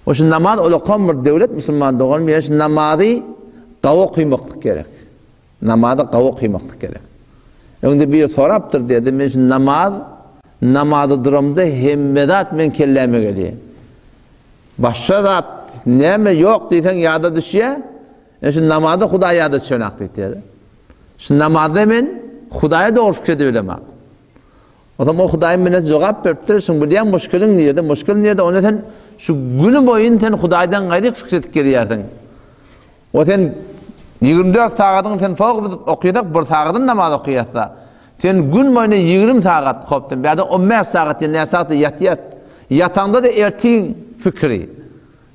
O şu namaz ulakan bir döwlet musulman doganym ýöne şu namazy gawy okymaklyk gerek. Namazy gawy okymaklyk gerek. Öňde biri sorapdyr diýdi, men şu namaz namaza duramda hemme zat meň kelläme gelýär. Başga zat näme ýok diýseň ýada düşýär. Men şu namazda Hudaý ýada düşenak diýdi. Şu namazda men Hudaýa dogry pikir edip bilemok. Onsoň o Hudaýyň bendesi jogap beripdir, Şuň bilýän muşkiliň nirde, muşkil nirde, onda sen şu güni boýun sen Hudaýdan gaýry pikir edip gezýärsiň. O sen 24 sagadyň sen fok biz okýasak bir sagadyny namaz okýasda. Sen gün boýuna 20 sagat hop sen bärde 15 sagat ýa näçe sagat ýatýas. Ýataňda-da ertiň pikiri.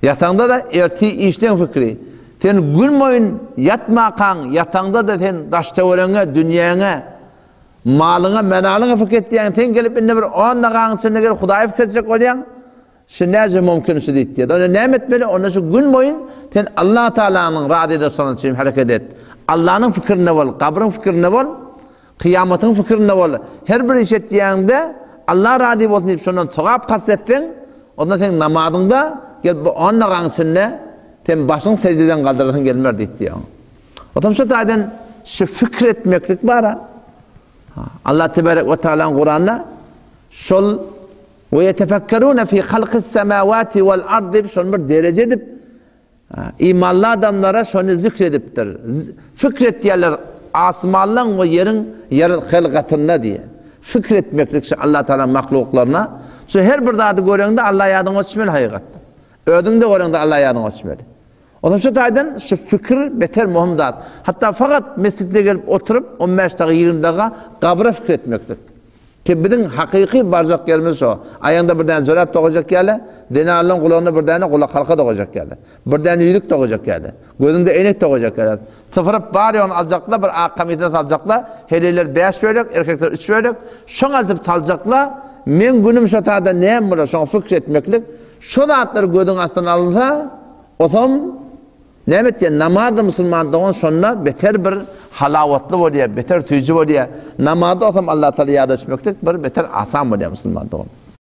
Ýataňda-da ertir işleň pikiri. Sen gün boýun ýatmakaň, ýataňda-da sen daş-töweregiňe, dünýäňe Malyňa, menalyňa pikir etýäň, sen gelip indi bir on dagaň içinde gelip Hudaýy pikir etjek bolýaň, şu näce mümkin şu diýip diýýär. Onda näme etmeli? Onda şu gün boýun sen Allah Taalanyň razylygyny üçin hereket et. Allanyň pikirinde bol, gabryň pikirinde bol, kyýamatyň pikirinde bol. Her bir iş etýäňde Allah razy bolsun diýip şondan sogap kast etseň, onda seň namazyňda gelip bu on dagaň içinde sen başyň seždeden galdyrasyň gelmer diýip diýýär. Otam şu taýdan şu fikir etmeklik bara. Allah tebarek we taala Kuranda şol we yetefekkerune fi halqis semawati wal ard diýip şol bir dereje edip imanly adamlara şony zikr edipdir. Fikir etýärler asmanlaryň we ýeriň ýer helgatynda diýe. Fikir etmeklik şu Allah taala mahluklaryna şu her bir zady göreňde Allah ýadyňa düşmeli hakykatda. Özüňde göreňde Allah ýadyňa düşmeli. Onsoň şu taýdan şu fikir beter möhüm zat. Hatda fakat mesjitde gelip oturyp 15 dagy 20 daga gabra fikir etmeklik. Ki biziň hakyky barjak ýerimiz şo. Aýaňda bir däne jorap dogajak ýaly, zenanlaryň gulagynda bir däne gulak halka dogajak ýaly. Bir däne ýüzük dogajak ýaly. Gözüňde eýnek dogajak ýaly. Sypyryp bar ýoguny aljakla bir ak kamysyna saljakla, heleýler 5 bölek, erkekler 3 bölek, şoň altyp saljakla, meň günüm şo taýda näme bolar şoňa fikir etmeklik. Şo zatlar gözüň astyna alynsa, Osam näme etýär? Namazda musulman dogan şonda beter bir halawatly bolýar, beter süýji bolýar. Namazda osam Allah Taala ýada düşmeklik bir beter asan bolýar musulman dogan.